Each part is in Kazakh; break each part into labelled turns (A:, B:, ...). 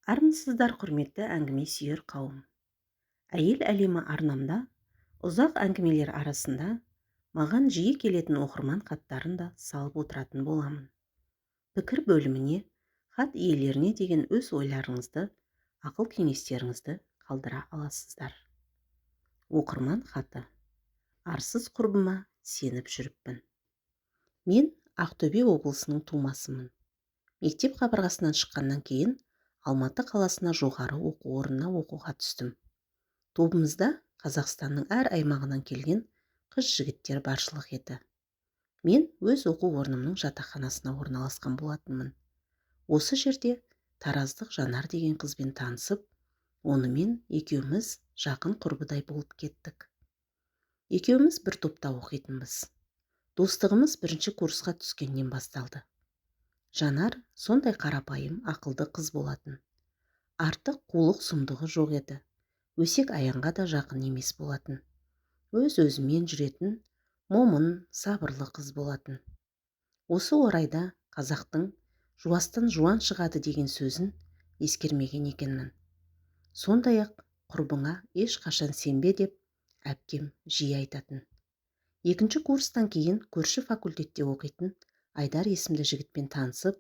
A: Армысыздар, құрметті әңгіме сүйер қауым! Әйел әлемі арнамда ұзақ әңгімелер арасында маған жиі келетін оқырман хаттарын да салып отыратын боламын. Пікір бөліміне хат иелеріне деген өз ойларыңызды, ақыл кеңестеріңізді қалдыра аласыздар. Оқырман хаты. Арсыз құрбыма сеніп жүріппін. Мен Ақтөбе облысының тумасымын. Мектеп қабырғасынан шыққаннан кейін Алматы қаласына жоғары оқу орнына оқуға түстім. Тобымызда Қазақстанның әр аймағынан келген қыз-жігіттер баршылық еді. Мен өз оқу орнымның жатақханасына орналасқан болатынмын. Осы жерде тараздық Жанар деген қызбен танысып, онымен екеуміз жақын құрбыдай болып кеттік. Екеуміз бір топта оқитынбыз. Достығымыз бірінші курсқа түскеннен басталды. Жанар сондай қарапайым, ақылды қыз болатын. Артық қулық сұмдығы жоқ еді. Өсек аяңға да жақын емес болатын. Өз-өзімен жүретін, момын, сабырлы қыз болатын. Осы орайда қазақтың жуастан жуан шығады деген сөзін ескермеген екенмін. Сондай-ақ құрбыңа ешқашан сенбе деп әпкем жиі айтатын. Екінші курстан кейін көрші факультетте оқитын Айдар есімді жігітпен танысып,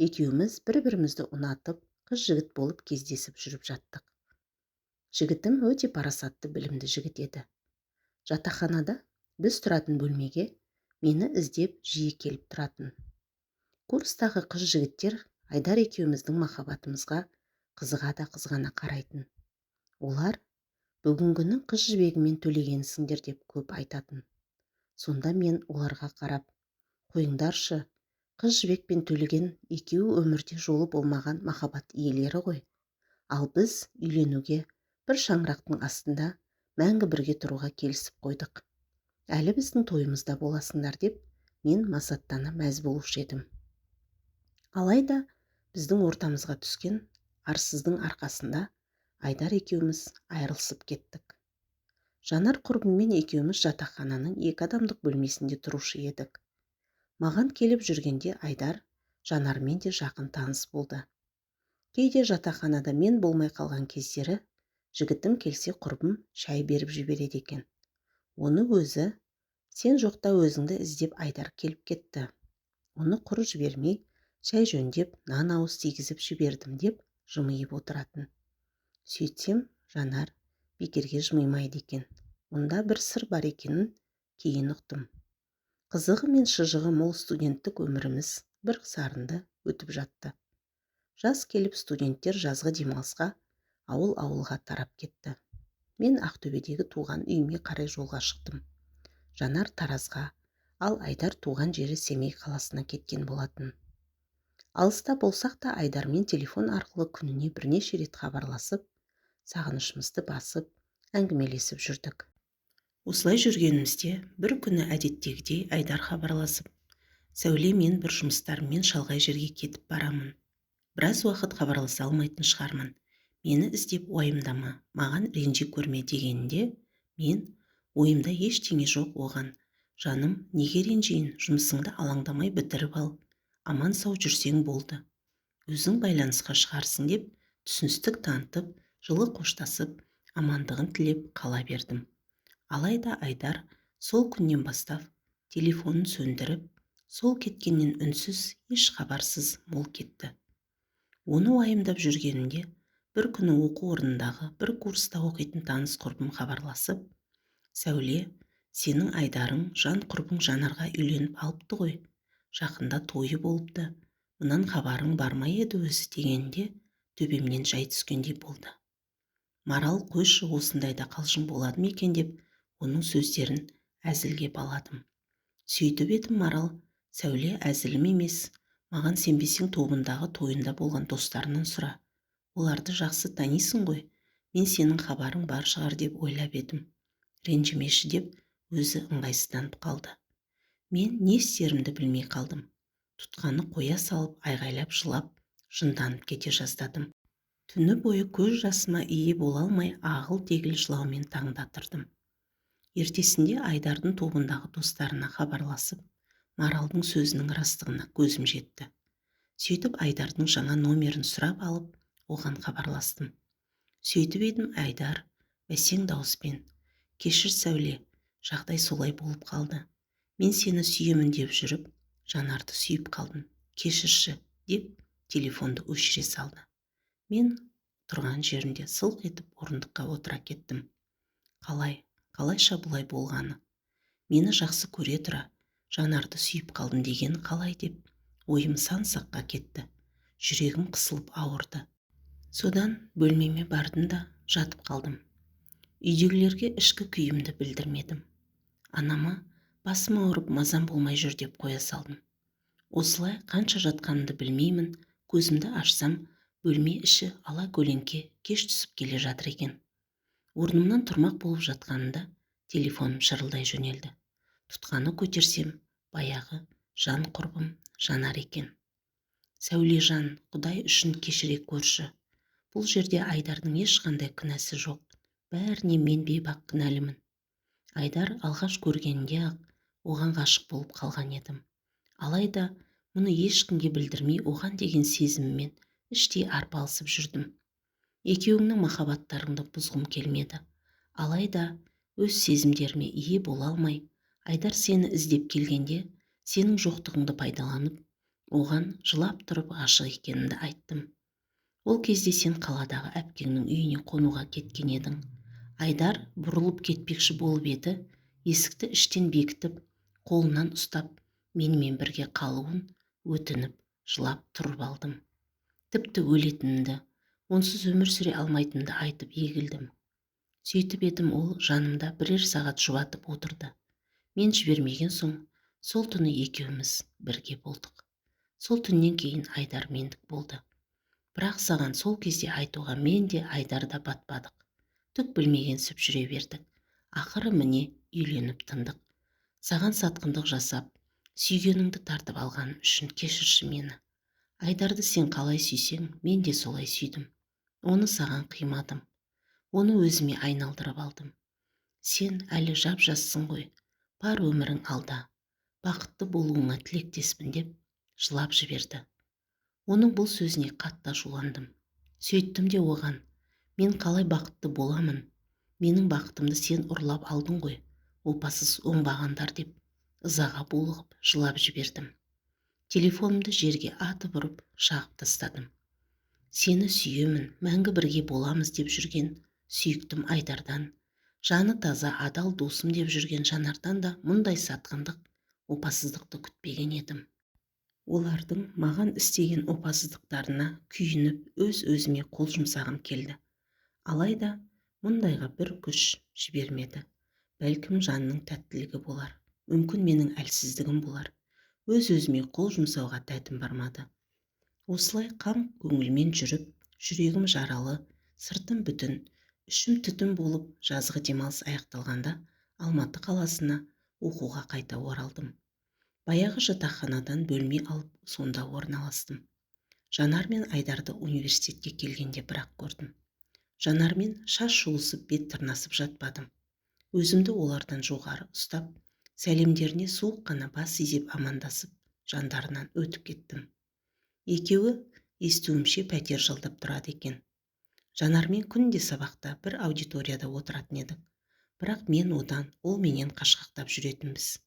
A: екеуміз бір-бірімізді ұнатып, қыз-жігіт болып кездесіп жүріп жаттық. Жігітім өте парасатты, білімді жігіт еді. Жатақханада біз тұратын бөлмеге мені іздеп жиі келіп тұратын. Курстағы қыз-жігіттер Айдар екеуміздің махаббатымызға қызыға да қызғана қарайтын. Олар бүгінгінің қыз жібегімен төлегенсіңдер деп көп айтатын. Сонда мен оларға қарап, қойыңдаршы, қыз жібек пен Төлеген екеуі өмірде жолы болмаған махаббат иелері ғой. Ал біз үйленуге, бір шаңырақтың астында мәңгі бірге тұруға келісіп қойдық. Әлі біздің тойымызда боласыңдар деп мен масаттана мәз болушы едім. Алайда біздің ортамызға түскен арсыздың арқасында Айдар екеуміз айырылысып кеттік. Жанар құрбыммен екеуміз жатақхананың екі адамдық бөлмесінде тұрушы едік. Маған келіп жүргенде Айдар Жанармен де жақын таныс болды. Кейде жатақханада мен болмай қалған кездері жігітім келсе құрбым шай беріп жібереді екен. Оны өзі, сен жоқта өзіңді іздеп Айдар келіп кетті. Оны құр жібермей, шай жөндеп, нан ауыз тигізіп жібердім деп жымиып отыратын. Сөйтсем, Жанар бекерге жымимайды екен. Онда бір сыр бар екенін кейін ұқтым. Қызығы мен шыжығы мол студенттік өміріміз бір сарынды өтіп жатты. Жаз келіп студенттер жазғы демалысқа ауыл-ауылға тарап кетті. Мен Ақтөбедегі туған үйіме қарай жолға шықтым. Жанар Таразға, ал Айдар туған жері Семей қаласына кеткен болатын. Алыста болсақ та Айдармен телефон арқылы күніне бірнеше рет хабарласып, сағынышымызды басып, әңгімелесіп жүрдік. Осылай жүргенімізде бір күні әдеттегідей Айдар хабарласып, Сәуле, мен бір жұмыстарыммен шалғай жерге кетіп барамын. Біраз уақыт хабарласа алмайтын шығармын. Мені іздеп уайымдама, маған ренжи көрме дегенінде мен ойымда ештеңе жоқ оған. Жаным, неге ренжиін, жұмысыңды алаңдамай бітіріп ал. Аман сау жүрсең болды. Өзің байланысқа шығарсың деп түсіністік танытып, жылы қоштасып, амандығын тілеп қала бердім. Алайда Айдар сол күннен бастап телефонын сөндіріп, сол кеткеннен үнсіз, еш хабарсыз мол кетті. Оны уайымдап жүргенімде бір күні оқу орнындағы бір курста оқитын таныс құрбым хабарласып, Сәуле, сенің Айдарың жан құрбың Жанарға үйленіп алыпты ғой, жақында тойы болыпты, мұнан хабарың бар ма еді өзі дегенде төбемнен жай түскендей болды. Марал, қойшы, осындайда қалжың болады ма екен деп оның сөздерін әзілге баладым. Сөйтіп едім, Марал, Сәуле, әзілім емес, маған сенбесең тобындағы тойында болған достарынан сұра. Оларды жақсы танисың ғой, мен сенің хабарың бар шығар деп ойлап едім. Ренжімеші деп өзі ыңғайсызданып қалды. Мен не істерімді білмей қалдым. Тұтқаны қоя салып, айғайлап жылап, жынданып кете жаздадым. Түні бойы көз жасыма ие бола алмай ағыл-тегіл жылаумен таңдатырдым. Ертесінде Айдардың тобындағы достарына хабарласып, Маралдың сөзінің растығына көзім жетті. Сөйтіп Айдардың жаңа номерін сұрап алып, оған хабарластым. Сөйтіп едім, Айдар бәсең дауыспен: «Кешір, Сәуле, жағдай солай болып қалды. Мен сені сүйемін деп жүріп, Жанарды сүйіп қалдым. Кешірші», деп телефонды өшіре салды. Мен тұрған жерімде сылқ етіп орындыққа отыра кеттім. Қалай, қалайша бұлай болғаны? Мені жақсы көре тұра, Жанарды сүйіп қалдым деген қалай деп ойым сан-саққа кетті. Жүрегім қысылып ауырды. Содан бөлмеме бардым да жатып қалдым. Үйдегілерге ішкі күйімді білдірмедім. Анама басым ауырып мазам болмай жүр деп қоя салдым. Осылай қанша жатқанымды білмеймін, көзімді ашсам, бөлме іші ала көлеңке, кеш түсіп келе жатыр екен. Орнымнан тұрмақ болып жатқанымда телефоным шырылдай жөнелді. Тұтқаны көтерсем, баяғы жан құрбым Жанар екен. «Сәулежан, Құдай үшін кешіре көрші. Бұл жерде Айдардың ешқандай күнәсі жоқ. Бәріне мен бейбақ кінәлімін. Айдар алғаш көргенінде-ақ оған ғашық болып қалған едім. Алайда мұны ешкімге білдірмей оған деген сезіміммен іштей арпалысып жүрдім. Екеуіңнің махаббаттарыңды бұзғым келмеді. Алайда өз сезімдеріме ие бола алмай, Айдар сені іздеп келгенде сенің жоқтығыңды пайдаланып, оған жылап тұрып ғашық екенімді айттым. Ол кезде сен қаладағы әпкеңнің үйіне қонуға кеткен едің. Айдар бұрылып кетпекші болып еді, есікті іштен бекітіп, қолынан ұстап, менімен бірге қалуын өтініп, жылап тұрып алдым. Тіпті өлетінімді, онсыз өмір сүре алмайтынымды айтып егілдім. Сөйтіп едім, ол жанымда бірер сағат жұбатып отырды. Мен жібермеген соң, сол түні екеуміз бірге болдық. Сол түннен кейін Айдар мендік болды. Бірақ саған сол кезде айтуға мен де, Айдар да батпадық. Түк білмегенсіп жүре бердік. Ақыры міне үйленіп тындық. Саған сатқындық жасап, сүйгеніңді тартып алғаным үшін кешірші мені. Айдарды сен қалай сүйсең, мен де солай сүйдім. Оны саған қимадым. Оны өзіме айналдырып алдым. Сен әлі жап-жассың ғой, бар өмірің алда. Бақытты болуыңа тілектеспін», деп жылап жіберді. Оның бұл сөзіне қатты ашуландым. Сөйттім де оған: «Мен қалай бақытты боламын? Менің бақытымды сен ұрлап алдың ғой, опасыз оңбағандар», деп ызаға булығып жылап жібердім. Телефонымды жерге атып ұрып шағып тастадым. Сені сүйемін, мәңгі бірге боламыз деп жүрген сүйіктім Айдардан, жаны таза адал досым деп жүрген Жанардан да мұндай сатқындық, опасыздықты күтпеген едім. Олардың маған істеген опасыздықтарына күйініп, өз-өзіме қол жұмсағым келді. Алайда мұндайға бір күш жібермеді. Бәлкім жанның тәттілігі болар, мүмкін менің әлсіздігім болар. Өз-өзіме қол жұмсауға дәтім бармады. Осылай қам көңілмен жүріп, жүрегім жаралы, сыртым бүтін, ішім түтін болып, жазғы демалыс аяқталғанда Алматы қаласына оқуға қайта оралдым. Баяғы жатақханадан бөлме алып, сонда орналастым. Жанар мен Айдарды университетке келгенде бірақ көрдім. Жанармен шаш жұлысып, бет тырнасып жатпадым. Өзімді олардан жоғары ұстап, сәлемдеріне суық қана бас изеп амандасып, жандарынан өтіп кеттім. Екеуі естуімше пәтер жалдап тұрады екен. Жанармен күнде сабақта бір аудиторияда отыратын едік. Бірақ мен одан, ол менен қашқақтап жүретінбіз.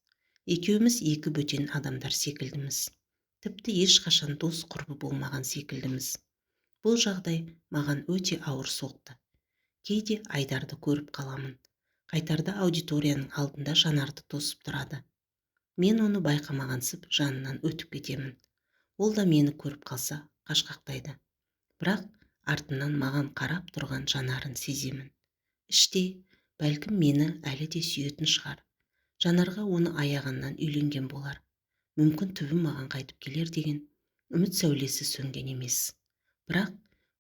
A: Екеуміз екі бөтен адамдар секілдіміз. Тіпті ешқашан дос құрбы болмаған секілдіміз. Бұл жағдай маған өте ауыр соқты. Кейде Айдарды көріп қаламын. Қайтарда аудиторияның алдында Жанарды тосып тұрады. Мен оны байқамағансып жанынан өтіп кетемін. Ол да мені көріп қалса қашқақтайды. Бірақ артынан маған қарап тұрған Жанарын сеземін. Іштей бәлкім мені әлі де сүйетін шығар. Жанарға оны аяғаннан үйленген болар. Мүмкін түбі маған қайтып келер деген үміт сәулесі сөнген емес. Бірақ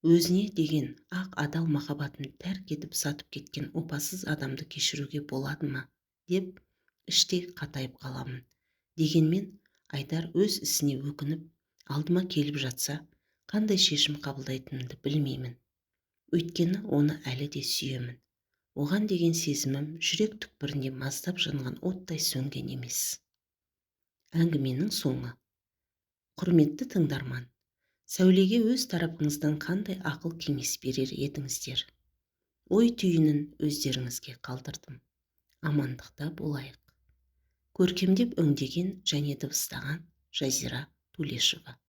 A: өзіне деген ақ адал махаббатын тәрк етіп сатып кеткен опасыз адамды кешіруге болады ма деп іштей қатайып қаламын. Дегенмен Айдар өз ісіне өкініп алдыма келіп жатса, қандай шешім қабылдайтынымды білмеймін. Өйткені оны әлі де сүйемін. Оған деген сезімім жүрек түкпірінде маздап жанған оттай сөнген емес. Әңгіменің соңы. Құрметті тыңдарман, Сәулеге өз тарапыңыздан қандай ақыл кеңес берер едіңіздер? Ой түйінін өздеріңізге қалдырдым. Амандықта болайық. Көркемдеп өңдеген және дыбыстаған Жазира Тулешова.